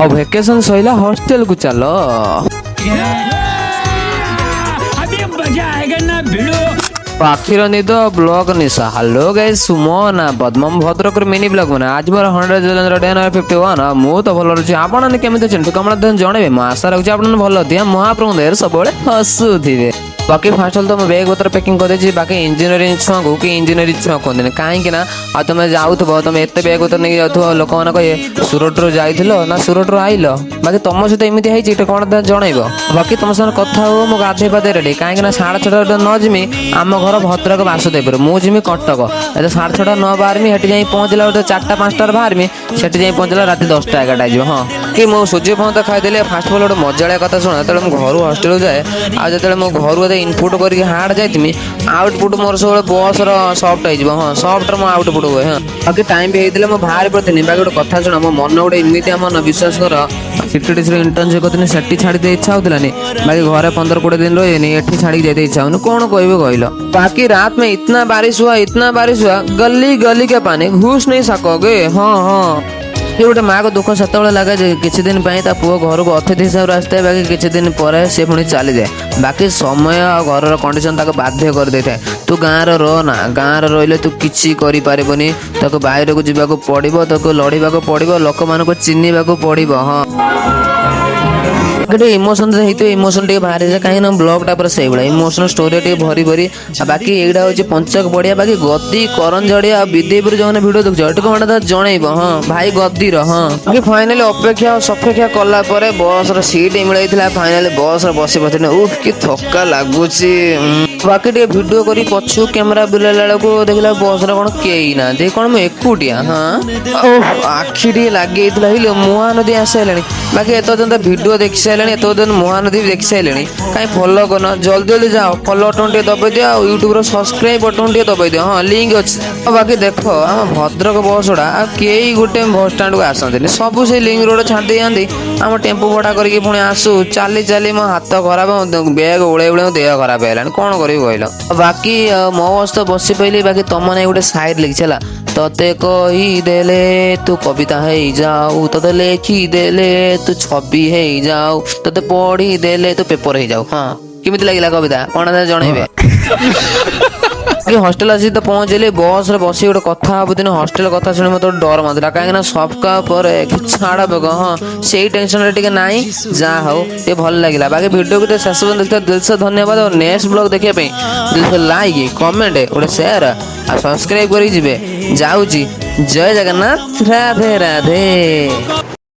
ଆଉ ଭେକେସନ ସଇଲା, ହଷ୍ଟେଲକୁ ଚାଲ। अभी मजा आएगा ना, भिड़ू। ଆଖିର ନିଦ, ବ୍ଲଗ ନିଶା। ହ୍ୟାଲୋ ଗାଇସ୍, ମୋ ନା ପଦ୍ମ, ଭଦ୍ରକର ମିନି ବ୍ଲଗ। ମାନେ ଆଜି ମୋର 100 ଡେ 51। ମୁଁ ତ ଭଲ ରହୁଛି, ଆପଣ କେମିତି ଅଛନ୍ତି କମଳ ଜଣେଇବେ। ମୁଁ ଆଶା ରଖୁଛି ଆପଣ ଭଲ ଥିବେ, ମହାପ୍ରଭୁଙ୍କ ଦୟାରୁ ସବୁବେଳେ ହସୁଥିବେ। ବାକି ଫାଷ୍ଟ ଅଲ୍ ତ ମୁଁ ବ୍ୟାଗ୍ ପତ୍ର ପ୍ୟାକିଂ କରିଦେଇଛି। ବାକି ଇଞ୍ଜିନିୟରିଂ ଛୁଆଙ୍କୁ କି ଇଞ୍ଜିନିୟରିଂ ଛୁଆ କୁହନ୍ତିନି, କାହିଁକି ନା ଆଉ ତମେ ଯାଉଥିବ, ତମେ ଏତେ ବ୍ୟାଗ୍ ପତ୍ର ନେଇକି ଯାଉଥିବ, ଲୋକମାନେ କହିବେ ସୁରଟରୁ ଯାଇଥିଲ ନା ସୁରଟରୁ ଆଇଲ? ବାକି ତମ ସହିତ ଏମିତି ହେଇଛି, ଏଇଟା କ'ଣ ଜଣେଇବ। ବାକି ତମ ସାଙ୍ଗରେ କଥା ହବ। ମୁଁ ଗାଧେଇ ପାଧେଇ ରେଡି, କାହିଁକି ନା 6:30 ନ ଯିମି, ଆମ ଘର ଭଦ୍ରକ ବାସୁଦେବପୁର, ମୁଁ ଯିମି କଟକ। ଏତେ 6:30 ନ ବାହାରିମି, ସେଠି ଯାଇ ପହଞ୍ଚିଲା ଗୋଟେ 4ଟା 5ଟାରେ ବାହାରିମି, ସେଠି ଯାଇ ପହଞ୍ଚିଲା ରାତି 10ଟା 11ଟା ହେଇଯିବ। ହଁ କି ମୁଁ ସୁଜି ପହନ୍ତ ଖାଇଦେଲି। ଫାଷ୍ଟ ଅଫ୍ ଅଲ୍ ଗୋଟେ ମଜାଳିଆ କଥା ଶୁଣ। ଯେତେବେଳେ ମୁଁ ଘରୁ ହଷ୍ଟେଲକୁ ଯାଏ ଆଉ ଯେତେବେଳେ ମୁଁ ଘରୁ ଏତେ ଇନପୁଟ୍ କରିକି ହାର୍ଡ଼ ଯାଇଥିମି, ଆଉଟପୁଟ୍ ମୋର ସବୁବେଳେ ବସ୍ର ସଫ୍ଟ ହେଇଯିବ। ହଁ, ସଫ୍ଟର ମୋ ଆଉଟପୁଟ୍ ହୁଏ। ହଁ, ବାକି ଟାଇମ୍ ବି ହେଇଥିଲେ ମୁଁ ବାହାରି ପଡ଼ିଥିଲି। ବାକି ଗୋଟେ କଥା ଶୁଣ, ମୋ ମନ ଗୋଟେ ଏମିତିଆ ମନ, ବିଶ୍ୱାସ କର, ସିଟିଡିସିରେ ଇଣ୍ଟର୍ନସିପ୍ କରିଥିଲି, ସେଠି ଛାଡ଼ିଦେ ଇଚ୍ଛା ହଉଥିଲାନି। ବାକି ଘରେ 15-20 ଦିନ ରହିନି, ଏଠି ଛାଡ଼ିକି ଯାଇତେ ଇଚ୍ଛା ହଉନି। କଣ କହିବି କହିଲ? बाकी रात में इतना बारिश हुआ, इतना बारिश हुआ, गली गली के पानी घुस नहीं सकोगे। ହଁ, ଏ ଗୋଟେ ମାଆକୁ ଦୁଃଖ ସେତେବେଳେ ଲାଗେ ଯେ କିଛି ଦିନ ପାଇଁ ତା ପୁଅ ଘରକୁ ଅତିଥି ହିସାବରେ ଆସିଥାଏ। ବାକି କିଛି ଦିନ ପରେ ସେ ପୁଣି ଚାଲିଯାଏ। ବାକି ସମୟ ଆଉ ଘରର କଣ୍ଡିସନ ତାକୁ ବାଧ୍ୟ କରିଦେଇଥାଏ, ତୁ ଗାଁରେ ରହ ନା, ଗାଁରେ ରହିଲେ ତୁ କିଛି କରିପାରିବୁନି, ତାକୁ ବାହାରକୁ ଯିବାକୁ ପଡ଼ିବ, ତାକୁ ଲଢ଼ିବାକୁ ପଡ଼ିବ, ଲୋକମାନଙ୍କୁ ଚିହ୍ନିବାକୁ ପଡ଼ିବ। ହଁ, ଟିକେ ଇମୋସନ ହେଇଥିବ, ଇମୋସନ ଟିକେ ବାହାରିଯାଏ, କାହିଁକି ନା ବ୍ଲଗଟା ପୁରା ସେଇଭଳିଆ ଇମୋସନ ଷ୍ଟୋରି ଟିକେ ଭରି ଭରି। ଆଉ ବାକି ଏଇଟା ହଉଛି ପଞ୍ଚକ ବଢିଆ। ବାକି ଗଦି କରଞ୍ଜଡ଼ିଆ ଆଉ ବିଦେଇପୁର ଯୋଉମାନେ ଭିଡିଓ ଦେଖୁଛ, ଟିକେ କଣ ଜଣେଇବ। ହଁ ଭାଇ, ଗଦିର। ହଁ, ବାକି ଫାଇନାଲି ଅପେକ୍ଷା ଆଉ ସପେକ୍ଷା କଲା ପରେ ବସର ସିଟ୍ ମିଳିଯାଇଥିଲା। ଫାଇନାଲି ବସରେ ବସି ପଡ଼ିଥିଲି। ଉଫ୍, କି ଥକା ଲାଗୁଛି। ବାକି ଟିକେ ଭିଡିଓ କରି ପଛୁ କ୍ୟାମେରା ବୁଲେଇଲା ବେଳକୁ ଦେଖିଲା ବସରେ କଣ କେହି ନାହାନ୍ତି, କଣ ମୁଁ ଏକୁଟିଆ? ହଁ, ଓଃ, ଆଖି ଟିକେ ଲାଗିଯାଇଥିଲା। ହେଇଲୋ, ମହାନଦୀ ଆସିସାରିଲାଣି। ବାକି ଏତେ ପର୍ଯ୍ୟନ୍ତ ଭିଡିଓ ଦେଖି ସାରିଲାଣି, ଏତେ ପର୍ଯ୍ୟନ୍ତ ମହାନଦୀ ବି ଦେଖି ସାରିଲେଣି, କାହିଁ ଫଲୋ କରୁନ? ଜଲ୍ଦି ଜଲ୍ଦି ଯାଅ, ଫଲୋ ବଟନ୍ ଟିକେ ଦବେଇ ଦିଅ ଆଉ ୟୁଟ୍ୟୁବର ସବସ୍କ୍ରାଇବ୍ ବଟନ୍ ଟିକେ ଦବେଇ ଦିଅ। ହଁ, ଲିଙ୍କ ଅଛି। ଆଉ ବାକି ଦେଖ, ଆମ ଭଦ୍ରକ ବସ୍ ଗୁଡ଼ା ଆଉ କେହି ଗୋଟେ ବସ୍ ଷ୍ଟାଣ୍ଡକୁ ଆସନ୍ତିନି, ସବୁ ସେଇ ଲିଙ୍କ ରୋଡ଼ ଛାଡ଼ି ଦେଇଯାନ୍ତି। ଆମ ଟେମ୍ପୋ ଭଡ଼ା କରିକି ପୁଣି ଆସୁ ଚାଲି ଚାଲି। ମୋ ହାତ ଖରାପ, ବ୍ୟାଗ ଓଳେଇ ଓଳେଇ ମୋ ଦେହ ଖରାପ ହେଇଗଲାଣି। କ'ଣ କରିବି କହିଲ? ଆଉ ବାକି ମୋ ବସ୍ ତ ବସି ପାଇଲି। ବାକି ତମ ନାଇଁ ଗୋଟେ ସାଇଡ୍ ଲେଖିଛି ହେଲା। ତତେ କହିଦେଲେ ତୁ କବିତା ହେଇଯାଉ, ତତେ ଲେଖିଦେଲେ ତୁ ଛବି ହେଇଯାଉ, ତତେ ପଢିଦେଲେ ତୁ ପେପର ହେଇଯାଉ। ହଁ, କେମିତି ଲାଗିଲା କବିତା କଣ ଜଣେଇବେ କି। ହଷ୍ଟେଲ ଆସି ତ ପହଞ୍ଚିଲି। ବସରେ ବସି ଗୋଟେ କଥା ଭାବୁଥିଲି, ହଷ୍ଟେଲ କଥା ଶୁଣି ମତେ ଗୋଟେ ଡର ମାଡୁଥିଲା, କାହିଁକି ନା ସବକା ପରେ ଛାଡ଼ ବେଗ। ହଁ, ସେଇ ଟେନସନରେ ଟିକେ ନାହିଁ, ଯାହା ହଉ ଟିକେ ଭଲ ଲାଗିଲା। ବାକି ଭିଡ଼ିଓକୁ ଟିକେ ଶେଷ ପର୍ଯ୍ୟନ୍ତ ଦେଖିଥିବା ଦିଲସେ ଧନ୍ୟବାଦ। ଆଉ ନେକ୍ସଟ ବ୍ଲଗ ଦେଖିବା ପାଇଁ ଦିଲସେ ଲାଇକ୍, କମେଣ୍ଟ, ଗୋଟେ ସେୟାର ଆଉ ସବସ୍କ୍ରାଇବ କରିକି ଯିବେ। ଯାଉଛି, ଜୟ ଜଗନ୍ନାଥ, ରାଧେ ରାଧେ।